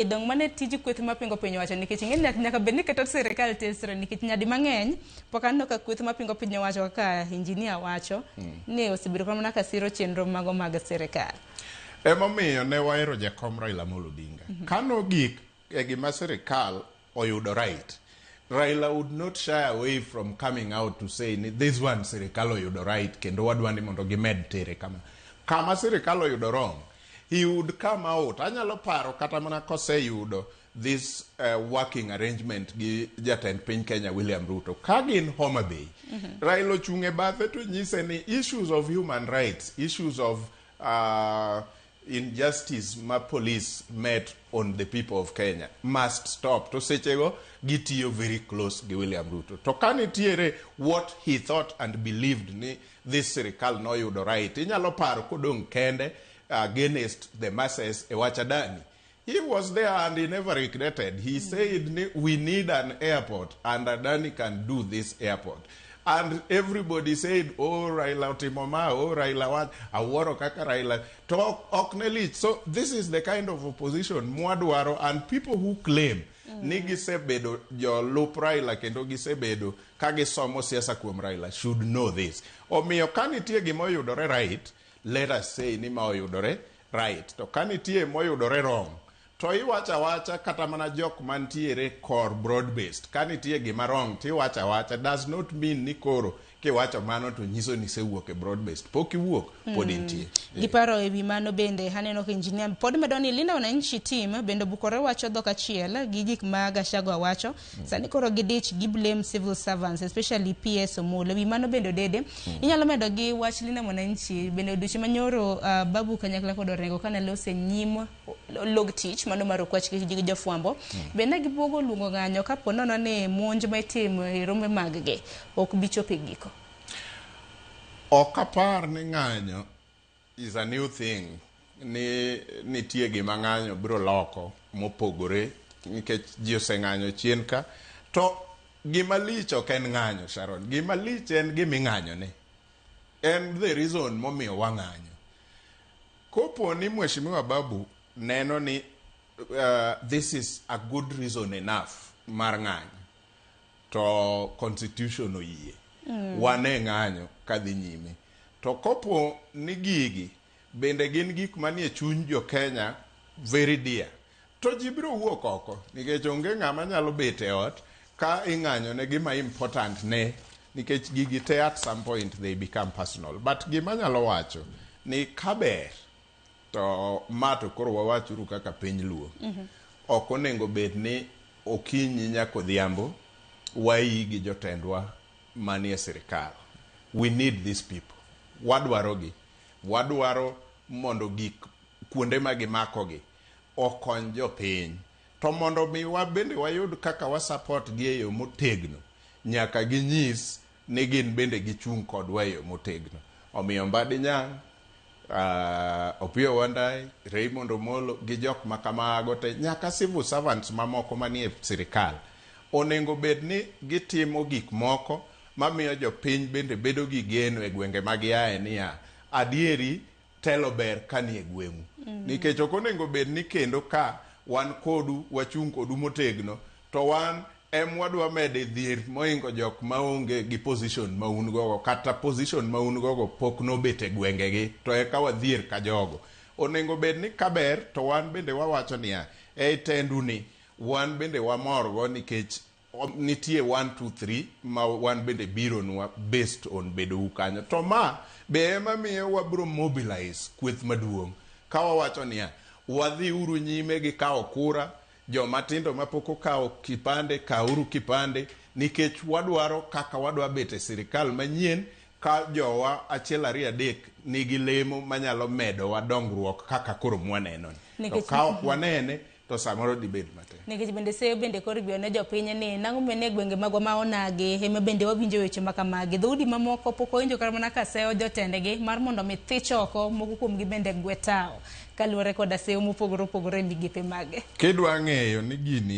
Dong mane tij kweth mapingo piny owacho nikech ing'e ni nyaka bed ni kata sirikal tesre nikech nyadi mang'eny pok aneno ka kweth mapingo piny owacho kaka engineer wacho ni osebedo mana ka siro chenro mago mag sirikal. Emomiyo ne wahero jakom Raila Amolo Odinga. Kanogik e gima sirikal oyudo right, Raila would not shy away from coming out to say ni this one sirikal oyudo right kendo wadwa ni mondo gimed tere kama. Kama sirikal oyudo wrong, he would come out. Anyalo paro kata mana koseyudo this working arrangement gi jatend piny Kenya William Ruto. Ka gin Homa Bay, Raila ochung' e bathe to nyise ni issues of human rights, issues of injustice ma police met on the people of Kenya must stop. To sechego gitiyo very close gi William Ruto. To ka nitiere what he thought and believed ni this sirikal noyudo right, inyalo paro kodong' kende against the masses e wach Adani. He was there and he never regretted. He said ni, we need an airport and Adani can do this airport. And everybody said, oh, Raila otimo ma, oh, Raila what, awuoro kaka Raila. To ok ne lich. So this is the kind of opposition mwadwaro and people who claim ni gisebedo jolup Raila kendo gisebedo ka gisomo siasa kuom Raila should know this. Omiyo ka nitie gima oyudore right, let us say ni ma oyudore right. To ka nitie moyudore wrong, to iwacho awacha kata mana jok mantiere kor broad based. Ka nitie gima wrong tiwacho awacha does not mean ni koro kiwacho mano to nyiso ni isewuok e broad based. Pok iwuok, pod intie. Giparo e wi mano bende aneno ka engineer pod medo ni Linda Wananchi team bende obukore wacho dhok achiel gi gik ma Gachagua wacho. Sani koro gidich gi blame civil servants, especially PS Omolo. E wi mano bende Odede, inyalo medo gi wach Linda Mwananchi bende odiochieng' manyoro Babu kanyakla kod Orengo kane lose nyim log tich mano mar Okwach gi jofwambo bende ne gibuogo luongo ng'anyo kapo nono ni monj ma itimo e rombe mag gi ok bi chopo e giko. Ok apar ni ng'anyo is a new thing ni nitie gima ng'anyo biro loko mopogore nikech ji oseng'anyo chien ka to gima lich ok en ng'anyo Sharon gima lich en gima ing'anyo ne en the reason momiyo wang'anyo kopo ni Mheshimiwa Babu neno ni this is a good reason enough mar ng'anyo to constitution oyie wane ng'anyo kadhi nyime to kopo ni gigi bende gin gik manie chuny jo Kenya very dear to ji biro wuok oko nikech onge ng'ama nyalo bet e ot ka ing'anyo ne gima important ne nikech gigi te at some point they become personal but gima nyalo wacho ni kaber to ma to koro wawachuru kaka piny luo ok onego bed ni okinyi nyaka odhiambo wayi gi jotendwa manie sirikal. We need these people. Wadwaro gi. Wadwaro mondo gik kuonde ma gimakogi okony jopiny. To mondo mi wabende wayud kaka wa support gi e yo motegno, nyaka ginyis ni gin bende gichung' kodwa e yo motegno. Omiyo Mbadi Nyang', Opiyo Wandayi, Raymond Omolo gi jok makamago te nyaka civil servants mamoko manie sirikal onego bed ni gitimo gik moko mamiyo jopiny bende bedo gi geno e gwenge ma giaye niya adieri telo ber kanie gweng'u. Nikech ok onego bed ni kendo ka wan kodu wachung' kodu motegno to wan em wadwa mede dhier moingo jok maonge gi position ma un gogo kata position ma un gogo pok nobet e gwengegi to eka wadhier ka jogo. Onego bed ni kaber to wan bende wawacho niya ei tendu ni wan bende wamorgo nikech nitie 1 2 3 ma wan bende bironwa based on bedou kanyo to ma be ema miyo wabro mobilize kweth maduong' ka wawacho niya wadhi uru nyime gi kawo kura joma tindo mapok okawo kipande kawuru kipande nikech wadwaro kaka wadwa bet e sirikal manyien ka jowa achiel ariyo adek nigi lemo manyalo medowa dongruok kaka koro mwaneno ni to ka ok wanene to samoro dibed matek. Nikech bende seyo bende koro ibiyo ne jopiny ni nang'o mene gwenge magwa ma onagi ema bende wawinjo weche ma kamagi. Dhoudi mamoko pok wawinjo kata mana ka seyo jotendgi mar mondo mi thich oko moko kuomgi bende gwe tawo kaluwore koda seyo mopogore opogore e migepe mage. Kidwa ng'eyo ni gini